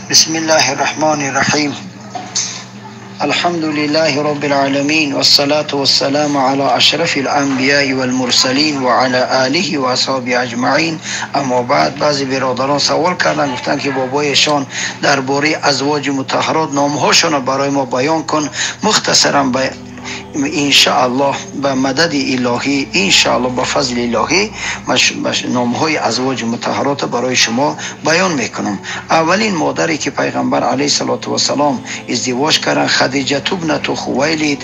بسم الله الرحمن الرحيم. الحمد لله رب العالمين والصلاة والسلام على أشرف الأنبياء والمرسلين وعلى آله وأصحابه أجمعين. اما بعد، بعضی برادران سوال کردن، گفتن که بابایشان درباره ازواج مطهرات نامهاشون برای ما بیان کن. مختصرا انشاءالله به مدد الهی، انشاءالله به فضل الهی نامهای ازواج مطهرات برای شما بیان میکنم. اولین مادری که پیغمبر علیه الصلاة والسلام ازدواج کردن خدیجه ابنت خویلد،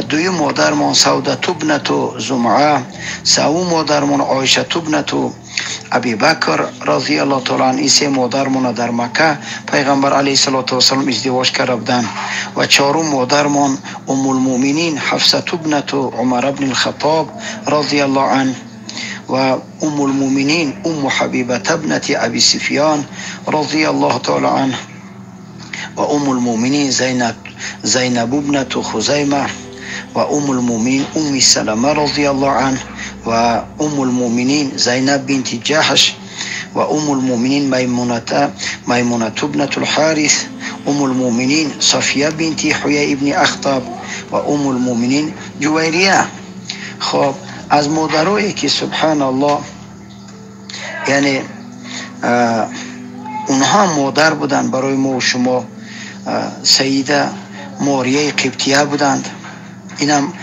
دویم مادرمان سوده ابنت زمعه، سوم مادرمان عایشه ابنت ابی بکر رضی الله تعالی عنه. سه مادرمان در مکه پیغمبر علیه الصلاة والسلام ازدواج کرده بودند. و چهارم مادرمان ام المؤمنین حفصه ابنت عمر بن الخطاب رضی الله عنه، و ام المؤمنین ام حبیبه ابنت ابی سفیان رضی الله تعالی عنه، و ام المؤمنین زینب ابنت خزیمه، و ام المؤمنین ام سلمه رضی الله عنه، و ام المؤمنین زینب بنت جحش، و ام المؤمنین میمونه ابنت الحارث، ام المؤمنین صفیه بنت حیی ابن اخطب، و ام المؤمنین جویریه. خب از مادرایی که سبحان الله، یعنی اونها مادر بودند برای ما و شما، سیده ماریه قبطیه بودند. اینم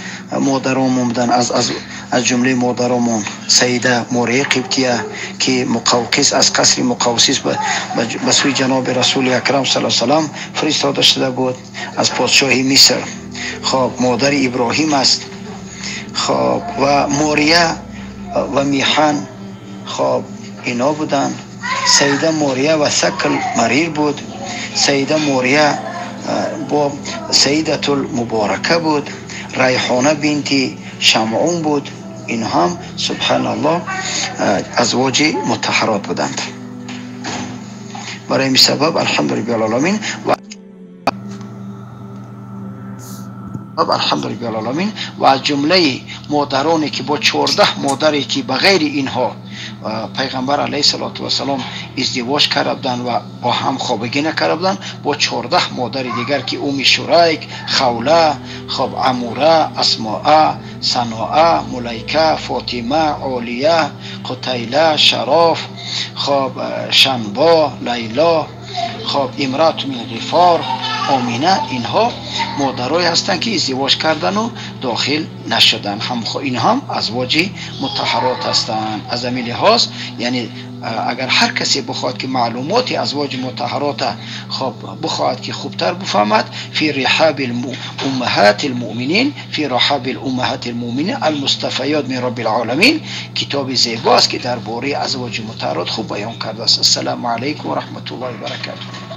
مادرامون بودند، از جمله مادرامون سیده ماریه قبطیه که مقوقس از قصر مقوسیس به سوی جناب رسول اکرم صلی الله علیه و سلم فرستاده شده بود از پادشاه مصر. خب مادر ابراهیم است. خب و ماریه و میحن، خب اینا بودند. سیده ماریه و ثکل مریر بود. سیده ماریه با سیدت المبارکه بود. ریحانه بنت شمعون بود. این هم سبحان الله ازواج مطهرات بودند. برای این سبب الحمدلله العالمین و الحمدلله العالمین و از جمله مادرانی که با 14 مادری که به غیر اینها پیغمبر علیه الصلاة والسلام ازدواج کرده بودند و با هم خوابگی نکرده بودند، با 14 مادر دیگر که ام شریک، خوله، خب عموره، اسماء، سناء، ملیکه، فاطمه، عالیه، قتیله، شراف، خب شنبا، لیلا، خب امرأة من غفار، آمینه، اینها مادرای هستند که ازدواج کردن و داخل نشدن. هم این هم ازواج مطهرات هستند. از همین لحاظ یعنی اگر هر کسی بخواد که معلومات ازواج مطهرات خب بخواد که خوبتر بفهمد، فی رحاب امهات المؤمنین، فی رحاب الامهات المؤمنین المصطفیات من رب العالمین، کتاب زیباست که درباره ازواج مطهرات خوب بیان کرده است. السلام علیکم و رحمت الله و برکاته.